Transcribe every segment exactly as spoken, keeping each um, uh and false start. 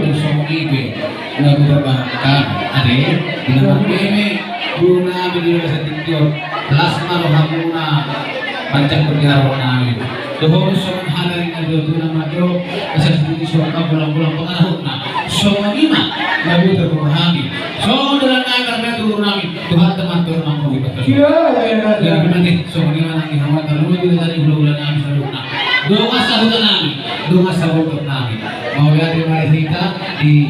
Songon i pe na hutamba hami ate, di na marmeme guru nami di bagasan tingki on, las ma rohamuna manjangkon di haroro nami. Dohot songon hata ni natuatua na mandok, asa sititi sorga, bolangbolang pangarahutna. Songon i ma na hutamba hami. Songon dalan nami marmeme tu guru nami, Tuhanta ma antong na manggohi. Jadi mate, songon i ma nang di hamu, tarlumobi di hulahula nami saluhutna. Dongan sahuta nami, dongan sabotok nami. Mauliate ma di hita di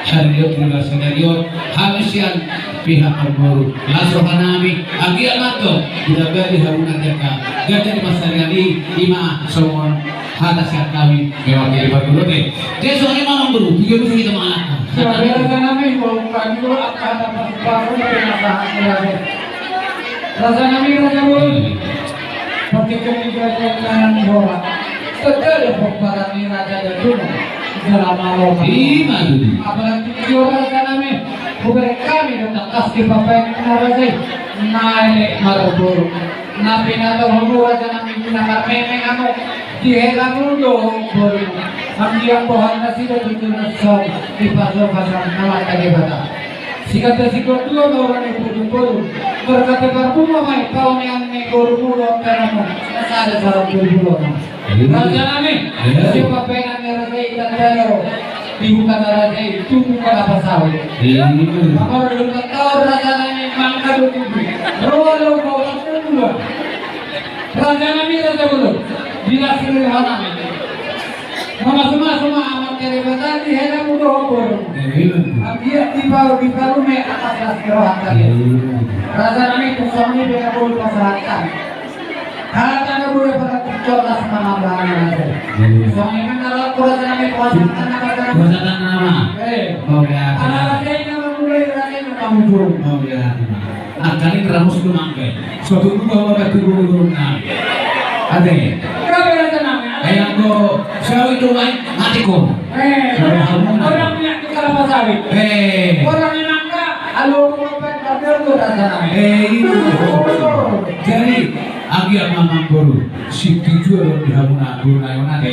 sadari on, di sadari on, hami sian pihak parboru, las roha nami, anggiat ma antong ditambah di hamuna jaka ganjang di pansarian i. I ma songon hata sian hami mewakili parboru. Oke. Jadi songon i ma amang boru, tujuan musuh kita manganak. Saudara nami, mau kami dulu apa hata parboru dengan sahabat. Raja nami, raja boru. Patikkan di raja kanan bola. Tegale pomparan ni raja Datuno. Jala malo. Ima tutu. Apalagi tingki on raja nami. Hubereng hami do tangkas di papaeon na raja i. Na elek marboru. Na pinator hamu raja nami di na marmeme hamu. Di hela muna do boru. Anggiat boha nasida tutu na song di pasu-pasu ni Amanta Debata. Siganda sigor dua ma ura ni pudun boru. Marga Parbunga ma i paonean ni borumu dohot helamu. Na sada sahat tu boru. Raja nami. Sipapenan ni raja i tanda do. Di huta ni raja i tubu kelapa sawit. Amor do tanda raja nami mangka do tubu. Roa do kau tanda. Raja nami, raja boru. Bila sini roha nami. Mamasu-masu ma Amanta Debata di hela muna do boru. Anggiat dipalu, dipalu ma atas las ni roha tadi. Raja nami, tu songon i pe na boi pasahat hami. Hata na boi pasahat tu las ma nang hami. Songon i ma na ro raja nami, pasahat hami raja nami. Pasahat hami. Eh. Ala raja i na mamulai, raja i na mangujung. Angka ni ramus tu mangke. Suatu rumah warga tu guru-guru nami. Ate. Berapa raja nami? Ayang ko sawi tu lain mati ko. Eh. Orang punya tu kelapa sawit. Eh. Orang yang nangka alu rumah pen kabel tu raja nami. Eh, itu. Jadi anggiat ma amang boru. Sititi do di hamuna guru nami on ate.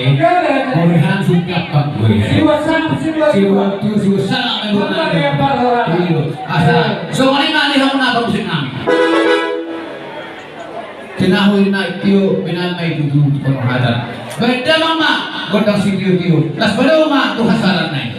Boru han sungkap bang gue. Siwa sang, siwa tu, siwa sang. Iyo. Asa songon i ma di hamuna parmusik nami. Tinahu i na i tio, benan ma i tutu, tu kono hata. Baen damang ma gondang sitio-tio. Las bado ma tu hasaran nai.